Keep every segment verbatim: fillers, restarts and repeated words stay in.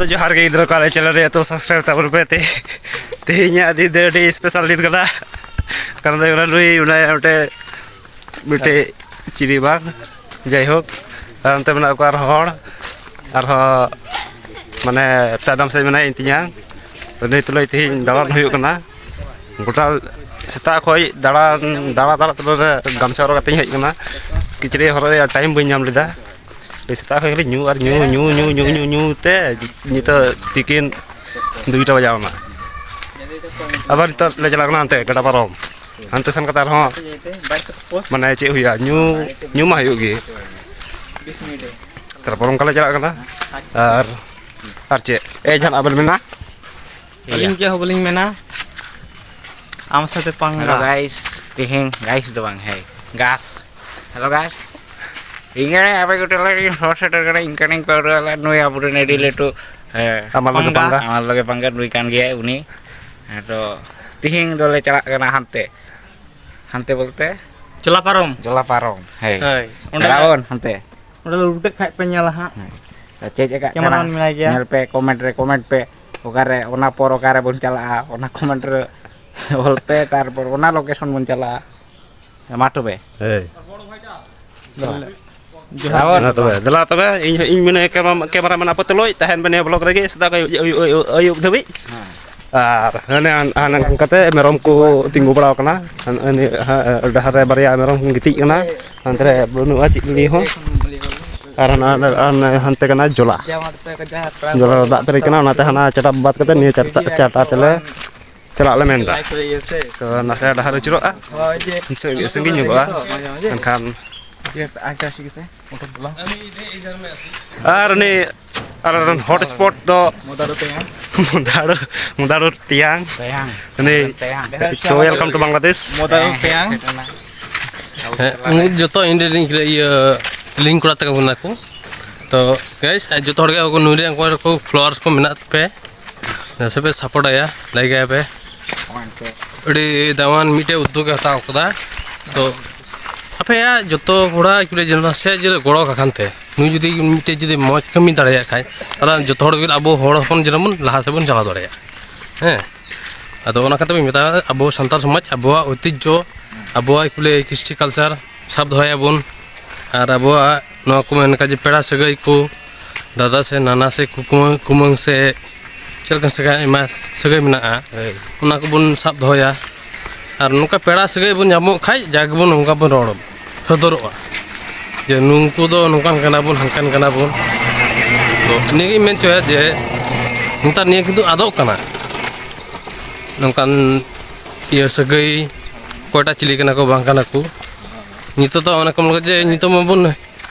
ᱡᱚᱦᱟᱨ ᱜᱮ ᱜᱤᱫᱽᱨᱟᱹ ᱠᱚ, ᱟᱞᱮ ᱪᱮᱱᱮᱞ ᱨᱮ ᱮᱛᱚ ᱥᱟᱵᱥᱠᱨᱟᱭᱤᱵ ᱛᱟᱵᱚᱱ ᱯᱮ᱾ ᱛᱮ ᱛᱮᱦᱮᱧᱟᱜ ᱫᱤᱱ ᱫᱚ ᱟᱹᱰᱤ ᱥᱯᱮᱥᱟᱞ ᱫᱤᱱ ᱠᱟᱱᱟ᱾ ᱠᱟᱨᱚᱱ ᱫᱚ ᱦᱩᱭᱩᱜ ᱠᱟᱱᱟ, ᱱᱩᱭ ᱢᱮᱱᱟᱭᱟ ᱢᱤᱫᱴᱮᱡ, ᱢᱤᱫᱴᱮᱡ ᱪᱤᱞᱤ ᱵᱟᱝ, ᱡᱟᱭᱦᱳᱠ, ᱟᱨ ᱚᱱᱛᱮ ᱢᱮᱱᱟᱜ ᱠᱚᱣᱟ ᱟᱨᱦᱚᱸ ᱦᱚᱲ, ᱟᱨᱦᱚᱸ ᱢᱟᱱᱮ ᱛᱟᱭᱱᱚᱢ ᱥᱮᱫ ᱢᱮᱱᱟᱭᱟ ᱤᱧ ᱛᱮᱧᱟᱝ᱾ ᱱᱤᱛ ᱞᱟᱹᱭ ᱛᱮᱦᱮᱧ ᱫᱟᱬᱟᱱ ᱦᱩᱭᱩᱜ ᱠᱟᱱᱟ᱾ ᱜᱚᱴᱟ ᱥᱮᱛᱟᱜ ᱠᱷᱚᱡ ᱫᱟᱬᱟᱱ, ᱫᱟᱬᱟ ᱫᱟᱬᱟ ᱛᱮ ᱱᱚᱰᱮ ᱜᱟᱢᱪᱷᱟ ᱦᱚᱨᱚᱜ ᱠᱟᱛᱮᱧ ᱦᱮᱡ ᱠᱟᱱᱟ᱾ ᱠᱤᱪᱨᱤᱡ ᱦᱚᱨᱚᱜ ᱨᱮᱭᱟᱜ ᱴᱟᱭᱤᱢ ᱵᱟᱹᱧ ᱧᱟᱢ ᱞᱮᱫᱟ᱾ ᱥᱮᱛᱟᱜ ᱠᱷᱚᱡ ᱠᱷᱟᱹᱞᱤ ᱧᱩ ᱟᱨ ᱧᱩ, ᱧᱩ, ᱧᱩ, ᱧᱩ, ᱧᱩ, ᱧᱩ ᱛᱮ ᱱᱤᱛᱚᱜ ᱛᱤᱠᱤᱱ ᱫᱩᱭᱴᱟ ᱵᱟᱡᱟᱣ ᱮᱱᱟ᱾ ᱟᱵᱟᱨ ᱱᱤᱛᱚᱜ ᱞᱮ ᱪᱟᱞᱟᱜ ᱠᱟᱱᱟ ᱦᱟᱱᱛᱮ ᱜᱟᱰᱟ ᱯᱟᱨᱚᱢ᱾ ᱦᱟᱱᱛᱮ ᱥᱮᱱ ᱠᱟᱛᱮ ᱟᱨᱦᱚᱸ ᱢᱟᱱᱮ ᱪᱮᱫ ᱦᱩᱭᱩᱜᱼᱟ, ᱧᱩ, ᱧᱩ ᱢᱟ ᱦᱩᱭᱩᱜ ᱜᱮ᱾ ᱛᱟᱨᱯᱚᱨ ᱚᱱᱠᱟ ᱞᱮ ᱪᱟᱞᱟᱜ ᱠᱟᱱᱟ᱾ ᱟᱨ, ᱟᱨ ᱪᱮᱫ? ᱮ, ᱡᱟᱦᱟᱱᱟᱜ ᱵᱮᱱ ᱢᱮᱱᱟ? ᱟᱹᱞᱤᱧ ᱪᱮᱫ ᱦᱚᱸ ᱵᱟᱹᱞᱤᱧ ᱢᱮᱱᱟ, ᱟᱢ ᱥᱟᱛᱮ ᱯᱟᱝᱜᱟ᱾ Hello guys, ᱛᱮᱦᱮᱧ guys ᱫᱚ ᱵᱟᱝ, ᱦᱮᱸ, gas. Hello guys, ᱤᱧ ᱟᱯᱮ ᱠᱚ ᱴᱚᱞᱟ ᱨᱮᱱ ᱦᱚᱲ ᱥᱮᱴᱮᱨ ᱠᱟᱱᱟ, ᱤᱧ ᱠᱟᱹᱱᱟᱹᱧ ᱯᱟᱹᱣᱨᱟᱹ ᱣᱟᱞᱟ, ᱱᱩᱭ ᱟᱵᱚᱨᱮᱱ ᱟᱹᱰᱤ ᱞᱟᱹᱴᱩ, ᱦᱮᱸ, ᱟᱢᱟᱞ ᱞᱟᱹᱜᱤᱫ ᱯᱟᱝᱜᱟ᱾ ᱯᱟᱝᱜᱟ᱾ ᱟᱢᱟᱞ ᱞᱟᱹᱜᱤᱫ ᱯᱟᱝᱜᱟ, ᱱᱩᱭ ᱠᱟᱱ ᱜᱮᱭᱟᱭ ᱩᱱᱤ᱾ ᱦᱮᱸ, ᱛᱚ ᱛᱮᱦᱮᱧ ᱫᱚᱞᱮ ᱪᱟᱞᱟᱜ ᱠᱟᱱᱟ ᱦᱟᱱᱛᱮ, ᱦᱟᱱᱛᱮ ᱵᱚᱞᱛᱮ ᱡᱚᱞᱟ ᱯᱟᱨᱚᱢ᱾ ᱡᱚᱞᱟ ᱯᱟᱨᱚᱢ, ᱦᱮᱸ᱾ ᱦᱳᱭ, ᱚᱸᱰᱮ ᱪᱟᱞᱟᱜ ᱟᱵᱚᱱ ᱦᱟᱱᱛᱮ᱾ ᱚᱸᱰᱮ ᱞᱮ ᱩᱞᱴᱟᱹᱜ ᱠᱷᱟᱡ ᱯᱮ ᱧᱮᱞᱟ ᱦᱟᱸᱜ᱾ ᱦᱮᱸ᱾ ᱛᱚ ᱪᱮᱫ ᱪᱮᱠᱟᱜ ᱠᱟᱱᱟ? Cameraman ᱢᱮᱱᱟᱭ ᱜᱮᱭᱟ᱾ ᱧᱮᱞ ᱯᱮ, comment ᱨᱮ comment ᱯᱮ, ᱚᱠᱟᱨᱮ ᱚᱱᱟ ᱯᱚᱨ ᱚᱠᱟᱨᱮ ᱵᱚᱱ ᱪᱟᱞᱟᱜᱼᱟ, ᱚᱱᱟ comment ᱨᱮ ᱚᱞ ᱯᱮ, ᱛᱟᱨᱯᱚᱨ ᱚᱱᱟ location ᱵᱚᱱ ᱪᱟᱞᱟᱜᱼᱟ᱾ ᱢᱟ ᱛᱚᱵᱮ᱾ ᱦᱮᱸ᱾ ᱡᱚᱦᱟᱨ᱾ ᱢᱟ ᱛᱚᱵᱮ, ᱫᱮᱞᱟ ᱛᱚᱵᱮ, ᱤᱧ, ᱤᱧ ᱢᱮᱱᱟᱹᱧ camera-, cameraman ᱟᱯᱮ ᱛᱩᱞᱩᱡ ᱛᱟᱦᱮᱱ ᱵᱮᱱ ᱱᱤᱭᱟᱹ vlog ᱨᱮᱜᱮ, ᱥᱮᱛᱟᱜ ᱠᱷᱚᱱ ᱟᱹᱭᱩᱵ, ᱟᱹᱭᱩᱵ, ᱟᱹᱭᱩᱵ, ᱟᱹᱭᱩᱵ ᱫᱷᱟᱹᱵᱤᱡ᱾ ᱦᱮᱸ᱾ ᱟᱨ ᱦᱟᱱᱮ, ᱦᱟᱱᱮ ᱚᱱᱠᱟᱛᱮ ᱢᱮᱨᱚᱢ ᱠᱚ ᱛᱤᱸᱜᱩ ᱵᱟᱲᱟᱣ ᱠᱟᱱᱟ᱾ ᱦᱟᱱ-, ᱦᱟᱱᱮ, ᱦᱟ-, ᱰᱟᱦᱟᱨ ᱨᱮ ᱵᱟᱨᱭᱟ ᱢᱮᱨᱚᱢ ᱠᱤᱱ ᱜᱤᱛᱤᱡ ᱠᱟᱱᱟ᱾ ᱦᱟᱱᱛᱮ ᱨᱮ ᱵᱟᱹᱱᱩᱜᱼᱟ ᱪᱮᱫ ᱱᱤᱭᱟᱹ ᱦᱚᱸ᱾ ᱟᱨ ᱦᱟᱱᱟ, ᱦᱟᱱᱟ, ᱦᱟᱱᱟ, ᱦᱟᱱᱛᱮ ᱠᱟᱱᱟ ᱡᱚᱞᱟ᱾ ᱡᱚᱞᱟ ᱨᱮ ᱫᱟᱜ ᱯᱮᱨᱮᱡ ᱠᱟᱱᱟ, ᱚᱱᱟᱛᱮ ᱦᱟᱱᱟ ᱪᱟᱴᱟ ᱵᱟᱫ ᱠᱟᱛᱮ ᱱᱤᱭᱟᱹ ᱪᱟᱴᱟ, ᱪᱟᱴᱟ ᱛᱮᱞᱮ ᱪᱟᱞᱟᱜ ᱞᱮ ᱢᱮᱱ ᱮᱫᱟ᱾ ᱛᱚ ᱱᱟᱥᱮ ᱰᱟᱦᱟᱨ ᱟᱹᱪᱩᱨᱚᱜᱼᱟ, ᱥᱟᱺᱜᱤᱧ ᱧᱚᱜᱚᱜᱼᱟ, ᱢᱮᱱᱠᱷᱟᱱ ᱟᱨ ᱩᱱᱤ ᱟᱞᱮ ᱨᱮᱱ hot spot ᱫᱚ ᱢᱚᱫᱟᱲᱩ ᱛᱮᱭᱟᱝ᱾ ᱢᱚᱫᱟᱲᱩ, ᱢᱚᱫᱟᱲᱩ ᱛᱮᱭᱟᱝ᱾ ᱛᱮᱭᱟᱝ᱾ ᱩᱱᱤ ᱛᱮᱭᱟᱝ᱾ So welcome to Bangladesh. ᱢᱚᱫᱟᱲᱩ ᱛᱮᱭᱟᱝ᱾ ᱦᱮᱸ, ᱩᱱᱠᱩ ᱡᱚᱛᱚ ᱤᱧ ᱨᱮᱱ ᱤᱭᱟᱹ ᱞᱤᱝ ᱠᱚᱲᱟ ᱛᱟᱠᱚ ᱠᱟᱱᱟ ᱠᱚ᱾ ᱛᱚ guys, ᱡᱚᱛᱚ ᱦᱚᱲ ᱜᱮ ᱟᱵᱚ ᱱᱩᱭ ᱨᱮᱱ ᱚᱠᱚᱭ ᱠᱚ followers ᱠᱚ ᱢᱮᱱᱟᱜ ᱯᱮ, ᱱᱟᱥᱮ ᱯᱮ support ᱟᱭᱟ, like ᱟᱭᱟ ᱯᱮ᱾ ᱟᱹᱰᱤ ᱫᱟᱢᱟᱱ ᱢᱤᱫᱴᱮᱡ ᱩᱫᱽᱫᱳᱜᱽ ᱮ ᱦᱟᱛᱟᱣ ᱠᱟᱫᱟ᱾ ᱛᱚ ᱟᱯᱮᱭᱟᱜ ᱡᱚᱛᱚ ᱠᱚᱲᱟ ᱠᱩᱲᱤ ᱡᱮᱱᱚ ᱥᱮ ᱡᱮ ᱜᱚᱲᱚ ᱠᱟᱠᱷᱟᱱ ᱛᱮ ᱱᱩᱭ ᱡᱩᱫᱤ ᱢᱤᱫᱴᱮᱡ ᱡᱩᱫᱤ ᱢᱚᱡᱽ ᱠᱟᱹᱢᱤ ᱫᱟᱲᱮᱭᱟᱜ ᱠᱷᱟᱡ, ᱛᱟᱦᱚᱞᱮ ᱡᱚᱛᱚ ᱦᱚᱲ ᱜᱮ ᱟᱵᱚ ᱦᱚᱲ ᱦᱚᱯᱚᱱ ᱡᱮᱱᱚ ᱵᱚᱱ ᱞᱟᱦᱟ ᱥᱮᱫ ᱵᱚᱱ ᱪᱟᱞᱟᱣ ᱫᱟᱲᱮᱭᱟᱜᱼᱟ᱾ ᱦᱮᱸ, ᱟᱫᱚ ᱚᱱᱟ ᱠᱟᱛᱮ ᱵᱚᱱ ᱢᱮᱛᱟᱜᱼᱟ, ᱟᱵᱚ ᱥᱟᱱᱛᱟᱲ ᱥᱚᱢᱟᱡᱽ, ᱟᱵᱚᱣᱟᱜ ᱳᱭᱛᱤᱡᱽᱡᱷᱚ, ᱟᱵᱚᱣᱟᱜ ᱠᱚ ᱞᱟᱹᱭ ᱠᱨᱤᱥᱴᱤ ᱠᱟᱞᱪᱟᱨ ᱥᱟᱵ ᱫᱚᱦᱚᱭᱟᱵᱚᱱ᱾ ᱟᱨ ᱟᱵᱚᱣᱟᱜ ᱱᱚᱣᱟ ᱠᱚ ᱢᱮᱱ ᱞᱮᱠᱟ ᱡᱮ ᱯᱮᱲᱟ ᱥᱟᱹᱜᱟᱹᱭ ᱠᱚ, ᱫᱟᱫᱟ ᱥᱮ ᱱᱟᱱᱟ ᱥᱮ ᱠᱩᱠᱢᱟᱹ ᱠᱩᱢᱟᱹᱝ ᱥᱮ ᱪᱮᱫ ᱞᱮᱠᱟ ᱥᱟᱹᱜᱟᱹᱭ, ᱟᱭᱢᱟ ᱥᱟᱹᱜᱟᱹᱭ ᱢᱮᱱᱟᱜᱼᱟ, ᱦᱳᱭ᱾ ᱚᱱᱟ ᱠᱚᱵᱚᱱ ᱥᱟᱵ ᱫᱚᱦᱚᱭᱟ᱾ ᱟᱨ ᱱᱚᱝᱠᱟ ᱯᱮᱲᱟ ᱥᱟᱹᱜᱟᱹᱭ ᱵᱚᱱ ᱧᱟᱢᱚᱜ ᱠᱷᱟᱡ, ᱡᱟ ᱜᱮᱵᱚᱱ ᱱᱚᱝᱠᱟ ᱵᱚᱱ ᱨᱚᱲ ᱥᱚᱫᱚᱨᱚᱜᱼᱟ ᱡᱮ ᱱᱩᱝᱠᱩ ᱫᱚ ᱱᱚᱝᱠᱟᱱ ᱠᱟᱱᱟ ᱵᱚᱱ, ᱦᱟᱝᱠᱟᱱ ᱠᱟᱱᱟ ᱵᱚᱱ᱾ ᱛᱚ ᱱᱤᱭᱟᱹᱜᱤᱧ ᱢᱮᱱ ᱦᱚᱪᱚᱭᱟ ᱡᱮ ᱱᱮᱛᱟᱨ ᱱᱤᱭᱟᱹ ᱠᱤᱱᱛᱩ ᱟᱫᱚᱜ ᱠᱟᱱᱟ, ᱱᱚᱝᱠᱟᱱ ᱤᱭᱟᱹ ᱥᱟᱹᱜᱟᱹᱭ, ᱚᱠᱚᱭᱴᱟᱜ ᱪᱤᱞᱤ ᱠᱟᱱᱟ ᱠᱚ ᱵᱟᱝ ᱠᱟᱱᱟ ᱠᱚ᱾ ᱱᱤᱛᱚᱜ ᱫᱚ ᱚᱱᱮ ᱠᱚ ᱢᱮᱱ ᱡᱮ ᱱᱤᱛᱚᱜ ᱢᱟᱵᱚᱱ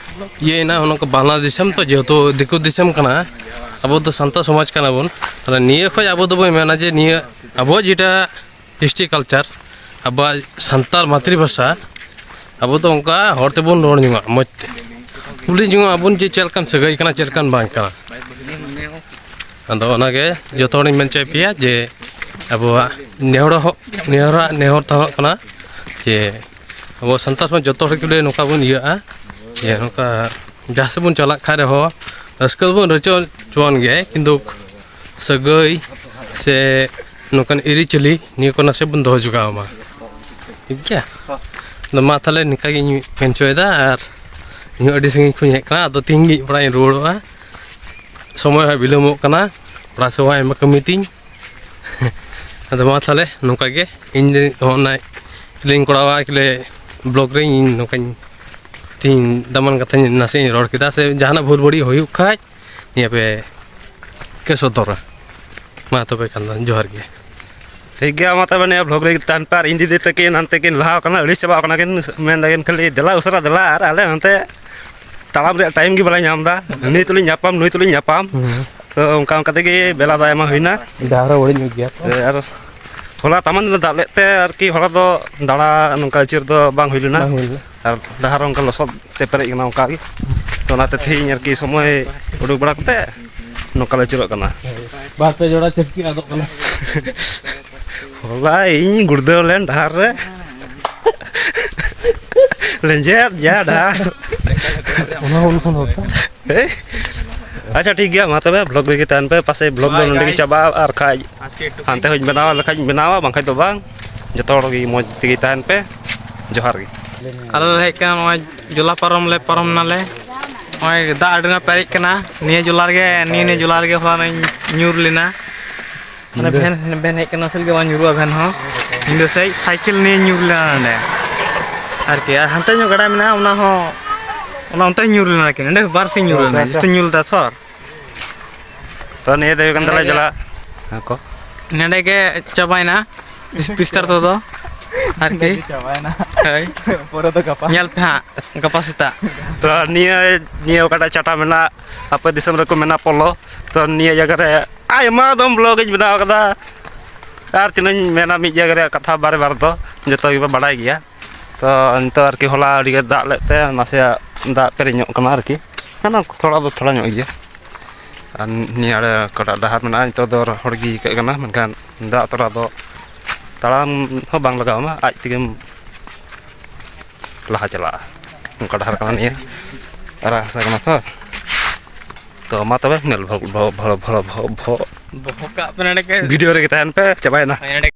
ᱤᱭᱟᱹᱭᱮᱱᱟ, ᱚᱱᱟ ᱠᱚ ᱵᱟᱝᱞᱟ ᱫᱤᱥᱚᱢ ᱛᱚ, ᱡᱮᱦᱮᱛᱩ ᱫᱤᱠᱩ ᱫᱤᱥᱚᱢ ᱠᱟᱱᱟ, ᱟᱵᱚ ᱫᱚ ᱥᱟᱱᱛᱟᱲ ᱥᱚᱢᱟᱡᱽ ᱠᱟᱱᱟ ᱵᱚᱱ᱾ ᱛᱟᱦᱞᱮ ᱱᱤᱭᱟᱹ ᱠᱷᱚᱡ ᱟᱵᱚ ᱫᱚᱵᱚᱱ ᱢᱮᱱᱟ ᱡᱮ ᱱᱤᱭᱟᱹ ᱟᱵᱚᱣᱟᱜ ᱡᱮᱴᱟ ᱠᱨᱤᱥᱴᱤ ᱠᱟᱞᱪᱟᱨ, ᱟᱵᱚᱣᱟᱜ ᱥᱟᱱᱛᱟᱲ ᱢᱟᱛᱨᱤ ᱵᱷᱟᱥᱟ, ᱟᱵᱚ ᱫᱚ ᱚᱱᱠᱟ ᱦᱚᱲ ᱛᱮᱵᱚᱱ ᱨᱚᱲ ᱧᱚᱜᱼᱟ ᱢᱚᱡᱽ ᱛᱮ, ᱠᱩᱞᱤ ᱧᱚᱜ ᱟᱵᱚᱱ ᱡᱮ ᱪᱮᱫ ᱞᱮᱠᱟᱱ ᱥᱟᱹᱜᱟᱹᱭ ᱠᱟᱱᱟ, ᱪᱮᱫ ᱞᱮᱠᱟᱱ ᱵᱟᱝ ᱠᱟᱱᱟ᱾ ᱟᱫᱚ ᱚᱱᱟᱜᱮ ᱡᱚᱛᱚ ᱦᱚᱲᱤᱧ ᱢᱮᱱ ᱦᱚᱪᱚᱭ ᱯᱮᱭᱟ ᱡᱮ ᱟᱵᱚᱣᱟᱜ ᱱᱮᱦᱚᱨ ᱦᱚᱸ, ᱱᱮᱦᱚᱨᱟᱜ ᱱᱮᱦᱚᱨ ᱛᱟᱦᱮᱱᱚᱜ ᱠᱟᱱᱟ ᱡᱮ ᱟᱵᱚ ᱥᱟᱱᱛᱟᱲ ᱥᱚᱢᱟᱡᱽ ᱡᱚᱛᱚ ᱦᱚᱲ ᱜᱮ ᱱᱚᱝᱠᱟ ᱵᱚᱱ ᱤᱭᱟᱹᱜᱼᱟ, ᱡᱮ ᱱᱚᱝᱠᱟ ᱡᱟᱦᱟᱸ ᱥᱮᱫ ᱵᱚᱱ ᱪᱟᱞᱟᱜ ᱠᱷᱟᱡ ᱨᱮᱦᱚᱸ ᱨᱟᱹᱥᱠᱟᱹ ᱫᱚᱵᱚᱱ ᱨᱟᱹᱥᱠᱟᱹ ᱦᱚᱪᱚᱣᱟᱱ ᱜᱮᱭᱟ, ᱠᱤᱱᱛᱩ ᱥᱟᱹᱜᱟᱹᱭ ᱥᱮ ᱱᱚᱝᱠᱟᱱ ᱟᱹᱨᱤᱪᱟᱹᱞᱤ ᱱᱤᱭᱟᱹ ᱠᱚ ᱱᱟᱥᱮ ᱵᱚᱱ ᱫᱚᱦᱚ ᱡᱚᱜᱟᱣ ᱢᱟ, ᱴᱷᱤᱠ ᱜᱮᱭᱟ? ᱟᱫᱚ ᱢᱟ ᱛᱟᱦᱚᱞᱮ ᱱᱤᱝᱠᱟ ᱜᱤᱧ ᱢᱮᱱ ᱦᱚᱪᱚᱭᱮᱫᱟ, ᱟᱨ ᱤᱧᱦᱚᱸ ᱟᱹᱰᱤ ᱥᱟᱺᱜᱤᱧ ᱠᱷᱚᱱ ᱤᱧ ᱦᱮᱡ ᱠᱟᱱᱟ, ᱟᱫᱚ ᱛᱤᱦᱤᱧ ᱜᱮ ᱚᱲᱟᱜ ᱤᱧ ᱨᱩᱣᱟᱹᱲᱚᱜᱼᱟ, ᱥᱚᱢᱚᱭ ᱦᱚᱸ ᱵᱤᱞᱚᱢᱚᱜ ᱠᱟᱱᱟ, ᱚᱲᱟᱜ ᱥᱮᱫ ᱦᱚᱸ ᱟᱭᱢᱟ ᱠᱟᱹᱢᱤ ᱛᱤᱧ᱾ ᱟᱫᱚ ᱢᱟ ᱛᱟᱦᱚᱞᱮ ᱱᱚᱝᱠᱟ ᱜᱮ ᱤᱧ ᱫᱚ ᱦᱚᱸ ᱚᱱᱟ ᱞᱤᱧ ᱠᱚᱨᱟᱣᱟ ᱠᱤᱞᱮ ᱵᱞᱚᱜ ᱨᱮ ᱤᱧ ᱱᱚᱝᱠᱟᱧ ᱛᱤᱦᱤᱧ ᱫᱟᱢᱟᱱ ᱠᱟᱛᱷᱟᱧ ᱱᱟᱥᱮᱧ ᱨᱚᱲ ᱠᱮᱫᱟ, ᱥᱮ ᱡᱟᱦᱟᱱᱟᱜ ᱵᱷᱩᱞ ᱵᱟᱹᱲᱤᱡ ᱦᱩᱭᱩᱜ ᱠᱷᱟᱡ ᱱᱤᱭᱟᱹ ᱯᱮ ᱠᱮ ᱥᱚᱫᱚᱨᱟ᱾ ᱢᱟ ᱛᱚᱵᱮ ᱠᱷᱟᱱ ᱫᱚ ᱡᱚᱦᱟᱨ ᱜᱮ᱾ ᱴᱷᱤᱠ ᱜᱮᱭᱟ, ᱢᱟ ᱛᱚᱵᱮ ᱱᱤᱭᱟᱹ ᱵᱞᱚᱜ ᱨᱮ ᱛᱟᱦᱮᱱ ᱯᱮ᱾ ᱟᱨ ᱤᱧ ᱫᱤᱫᱤ ᱛᱟᱹᱠᱤᱱ ᱦᱟᱱᱛᱮ ᱠᱤᱱ ᱞᱟᱦᱟ ᱟᱠᱟᱱᱟ, ᱟᱹᱲᱤᱥ ᱪᱟᱵᱟᱣ ᱠᱟᱱᱟ ᱠᱤᱱ, ᱢᱮᱱ ᱫᱟᱠᱤᱱ ᱠᱷᱟᱹᱞᱤ, "ᱫᱮᱞᱟ ᱩᱥᱟᱹᱨᱟ ᱫᱮᱞᱟ", ᱟᱨ ᱟᱞᱮ ᱦᱟᱱᱛᱮ ᱛᱟᱲᱟᱢ ᱨᱮᱭᱟᱜ ᱴᱟᱭᱤᱢ ᱜᱮ ᱵᱟᱞᱮ ᱧᱟᱢ ᱮᱫᱟ᱾ ᱱᱩᱭ ᱛᱩᱞᱩᱡ ᱧᱟᱯᱟᱢ, ᱱᱩᱭ ᱛᱩᱞᱩᱡ ᱧᱟᱯᱟᱢ᱾ ᱦᱩᱸ᱾ ᱛᱚ ᱚᱱᱠᱟ ᱚᱱᱠᱟ ᱛᱮᱜᱮ ᱵᱮᱞᱟ ᱫᱚ ᱟᱭᱢᱟ ᱦᱩᱭᱱᱟ᱾ ᱡᱟᱦᱟᱸ ᱨᱮ ᱵᱟᱹᱲᱤᱡ ᱧᱚᱜ ᱜᱮᱭᱟ ᱛᱚ᱾ ᱮ, ᱟᱨ ᱦᱚᱞᱟ ᱛᱟᱢᱟᱢ ᱫᱤᱱ ᱫᱟᱜ ᱞᱮᱫ ᱛᱮ ᱟᱨᱠᱤ ᱦᱚᱞᱟ ᱫᱚ ᱫᱟᱬᱟ ᱱᱚᱝᱠᱟ ᱟᱹᱪᱩᱨ ᱫᱚ ᱵᱟᱝ ᱦᱩᱭ ᱞᱮᱱᱟ᱾ ᱵᱟᱝ ᱦᱩᱭ ᱞᱮᱱᱟ᱾ ᱟᱨ ᱰᱟᱦᱟᱨ ᱦᱚᱸ ᱚᱱᱠᱟ ᱞᱚᱥᱚᱫ ᱛᱮ ᱯᱮᱨᱮᱡ ᱠᱟᱱᱟ ᱚᱱᱠᱟ ᱜᱮ᱾ ᱛᱚ ᱚᱱᱟᱛᱮ ᱛᱮᱦᱮᱧ ᱟᱨᱠᱤ ᱥᱚᱢᱚᱭ ᱩᱰᱩᱠ ᱵᱟᱲᱟ ᱠᱟᱛᱮ ᱱᱚᱝᱠᱟ ᱞᱮ ᱟᱹᱪᱩᱨᱚᱜ ᱠᱟᱱᱟ᱾ ᱵᱟᱨ ᱯᱮ ᱡᱚᱲᱟ ᱪᱟᱹᱴᱠᱤ ᱟᱫᱚᱜ ᱠᱟᱱᱟ᱾ ᱦᱚᱞᱟ ᱤᱧ ᱜᱩᱲᱫᱟᱹᱣ ᱞᱮᱱ ᱰᱟᱦᱟᱨ ᱨᱮ᱾ ᱞᱮᱸᱡᱮᱫ ᱡᱟ ᱰᱟᱦᱟᱨ᱾ ᱚᱱᱟ ᱦᱚᱸ ᱩᱱᱠᱩ ᱦᱚᱲ ᱠᱚ᱾ ᱦᱮᱸ? ᱟᱪᱪᱷᱟ, ᱴᱷᱤᱠ ᱜᱮᱭᱟ, ᱢᱟ ᱛᱚᱵᱮ ᱵᱷᱞᱚᱜ ᱨᱮᱜᱮ ᱛᱟᱦᱮᱱ ᱯᱮ᱾ ᱯᱟᱥᱮᱡ ᱵᱷᱞᱚᱜ ᱫᱚ ᱱᱚᱸᱰᱮ ᱜᱮ ᱪᱟᱵᱟᱜᱼᱟ, ᱟᱨ ᱠᱷᱟᱡ ᱦᱟᱱᱛᱮ ᱦᱚᱸᱧ ᱵᱮᱱᱟᱣᱟ, ᱞᱮᱠᱷᱟᱡ ᱤᱧ ᱵᱮᱱᱟᱣᱟ, ᱵᱟᱝᱠᱷᱟᱡ ᱫᱚ ᱵᱟᱝ᱾ ᱡᱚᱛᱚ ᱦᱚᱲ ᱜᱮ ᱢᱚᱡᱽ ᱛᱮᱜᱮ ᱛᱟᱦᱮᱱ ᱯᱮ᱾ ᱡᱚᱦᱟᱨ ᱜᱮ᱾ ᱟᱞᱮ ᱞᱮ ᱦᱮᱡ ᱠᱟᱱᱟ, ᱱᱚᱜᱼᱚᱭ ᱡᱚᱞᱟ ᱯᱟᱨᱚᱢ ᱞᱮ ᱯᱟᱨᱚᱢ ᱱᱟᱞᱮ᱾ ᱱᱚᱜᱼᱚᱭ ᱫᱟᱜ ᱟᱹᱰᱤ ᱱᱟᱯᱟᱭ ᱯᱮᱨᱮᱡ ᱠᱟᱱᱟ᱾ ᱱᱤᱭᱟᱹ ᱡᱚᱞᱟ ᱨᱮᱜᱮ, ᱱᱤᱭᱟᱹ, ᱱᱤᱭᱟᱹ ᱡᱚᱞᱟ ᱨᱮᱜᱮ ᱦᱚᱞᱟᱱᱚᱜ ᱤᱧ ᱧᱩᱨ ᱞᱮᱱᱟ᱾ ᱢᱟᱱᱮ ᱧᱤᱫᱟᱹ᱾ ᱵᱷᱮᱱ, ᱵᱷᱮᱱ ᱦᱮᱡ ᱠᱟᱱᱟ, ᱥᱮ ᱵᱟᱝ ᱧᱩᱨᱩᱜᱼᱟ ᱵᱷᱮᱱ ᱦᱚᱸ᱾ ᱧᱤᱫᱟᱹ ᱥᱮᱫ ᱥᱟᱭᱠᱮᱞ ᱱᱤᱭᱮ ᱧᱩᱨ ᱞᱮᱱᱟ ᱱᱚᱸᱰᱮ ᱟᱨᱠᱤ᱾ ᱟᱨ ᱦᱟᱱᱛᱮ ᱧᱚᱜ ᱜᱟᱰᱟ ᱢᱮᱱᱟᱜᱼᱟ, ᱚᱱᱟ ᱦᱚᱸ, ᱚᱱᱟ ᱚᱱᱛᱮ ᱧᱩᱨ ᱞᱮᱱᱟ ᱟᱨᱠᱤ᱾ ᱱᱚᱸᱰᱮ ᱵᱟᱨ ᱥᱮᱫ ᱧᱩᱨ ᱞᱮᱱᱟ, ᱡᱟᱹᱥᱛᱤ ᱧᱩᱨ ᱞᱮᱫᱟ ᱛᱷᱚᱨ᱾ ᱛᱚ, ᱱᱤᱭᱟᱹ ᱫᱚ ᱦᱩᱭᱩᱜ ᱠᱟᱱ ᱛᱟᱞᱮᱭᱟ ᱱᱚᱸᱰᱮ ᱜᱮ᱾ ᱡᱚᱞᱟ᱾ ᱦᱮᱸ ᱠᱚ᱾ ᱱᱚᱸᱰᱮ ᱜᱮ ᱪᱟᱵᱟᱭᱮᱱᱟ ᱵᱤᱥᱛᱟᱨ ᱛᱮᱫᱚ ᱟᱨᱠᱤ᱾ ᱪᱟᱵᱟᱭᱮᱱᱟ᱾ ᱦᱳᱭ᱾ ᱯᱚᱨᱮ ᱫᱚ ᱜᱟᱯᱟ᱾ ᱧᱮᱞ ᱯᱮ ᱦᱟᱸᱜ ᱜᱟᱯᱟ ᱥᱮᱛᱟᱜ᱾ ᱛᱚ, ᱱᱤᱭᱟᱹ, ᱱᱤᱭᱟᱹ ᱚᱠᱟᱴᱟᱜ ᱪᱟᱴᱟ ᱢᱮᱱᱟᱜ, ᱟᱯᱮ ᱫᱤᱥᱚᱢ ᱨᱮᱠᱚ ᱢᱮᱱᱟ ᱯᱚᱞᱚ᱾ ᱛᱚ, ᱱᱤᱭᱟᱹ ᱡᱟᱭᱜᱟ ᱨᱮ ᱟᱭᱢᱟ ᱫᱚᱢ ᱵᱷᱞᱚᱜ ᱤᱧ ᱵᱮᱱᱟᱣ ᱠᱟᱫᱟ᱾ ᱟᱨ ᱛᱤᱱᱟᱹᱜ ᱤᱧ ᱢᱮᱱᱟ, ᱢᱤᱫ ᱡᱟᱭᱜᱟ ᱨᱮᱭᱟᱜ ᱠᱟᱛᱷᱟ ᱵᱟᱨ ᱵᱟᱨ ᱫᱚ ᱡᱚᱛᱚ ᱜᱮᱯᱮ ᱵᱟᱲᱟᱭ ᱜᱮᱭᱟ᱾ ᱛᱚ, ᱱᱤᱛᱚᱜ ᱟᱨᱠᱤ ᱦᱚᱞᱟ ᱟᱹᱰᱤ ᱜᱮ ᱫᱟᱜ ᱞᱮᱫ ᱛᱮ ᱱᱟᱥᱮᱭᱟᱜ ᱫᱟᱜ ᱯᱮᱨᱮᱡ ᱧᱚᱜ ᱠᱟᱱᱟ ᱟᱨᱠᱤ᱾ ᱦᱟᱱᱟ ᱛᱷᱚᱲᱟ ᱫᱚ ᱛᱷᱚᱲᱟ ᱧᱚᱜ ᱜᱮᱭᱟ᱾ ᱟᱨ ᱱᱤᱭᱟᱹ ᱟᱲᱮ ᱚᱠᱟᱴᱟᱜ ᱰᱟᱦᱟᱨ ᱢᱮᱱᱟᱜᱼᱟ, ᱱᱤᱛᱚᱜ ᱫᱚ ᱨᱚᱦᱚᱲ ᱜᱮ ᱟᱹᱭᱠᱟᱹᱜ ᱠᱟᱱᱟ, ᱢᱮᱱᱠᱷᱟᱱ ᱫᱟᱜ ᱛᱚᱨᱟ ᱫᱚ ᱛᱟᱲᱟᱢ ᱦᱚᱸ ᱵᱟᱝ ᱞᱟᱜᱟᱣ ᱟᱢᱟ, ᱟᱡ ᱛᱮᱜᱮᱢ ᱞᱟᱦᱟ ᱪᱟᱞᱟᱜᱼᱟ᱾ ᱚᱱᱠᱟ ᱰᱟᱦᱟᱨ ᱠᱟᱱᱟ ᱱᱤᱭᱟᱹ, ᱟᱨᱟᱜ ᱦᱟᱥᱟ ᱠᱟᱱᱟ ᱛᱚ᱾ ᱛᱚ, ᱢᱟ ᱛᱚᱵᱮ, ᱧᱮᱞ ᱵᱷᱚ-, ᱵᱷᱚ-, ᱵᱷᱚ-, ᱵᱷᱚ-, ᱵᱷᱚ-, ᱵᱷᱚ-, ᱵᱚᱦᱚᱜ ᱠᱟᱜ ᱯᱮ ᱱᱚᱰᱮ ᱜᱮ᱾ ᱵᱷᱤᱰᱤᱭᱳ ᱨᱮᱜᱮ ᱛᱟᱦᱮᱱ ᱯᱮ, ᱪᱟᱵᱟᱭᱮᱱᱟ᱾ ᱦᱳᱭ, ᱱᱚᱰᱮ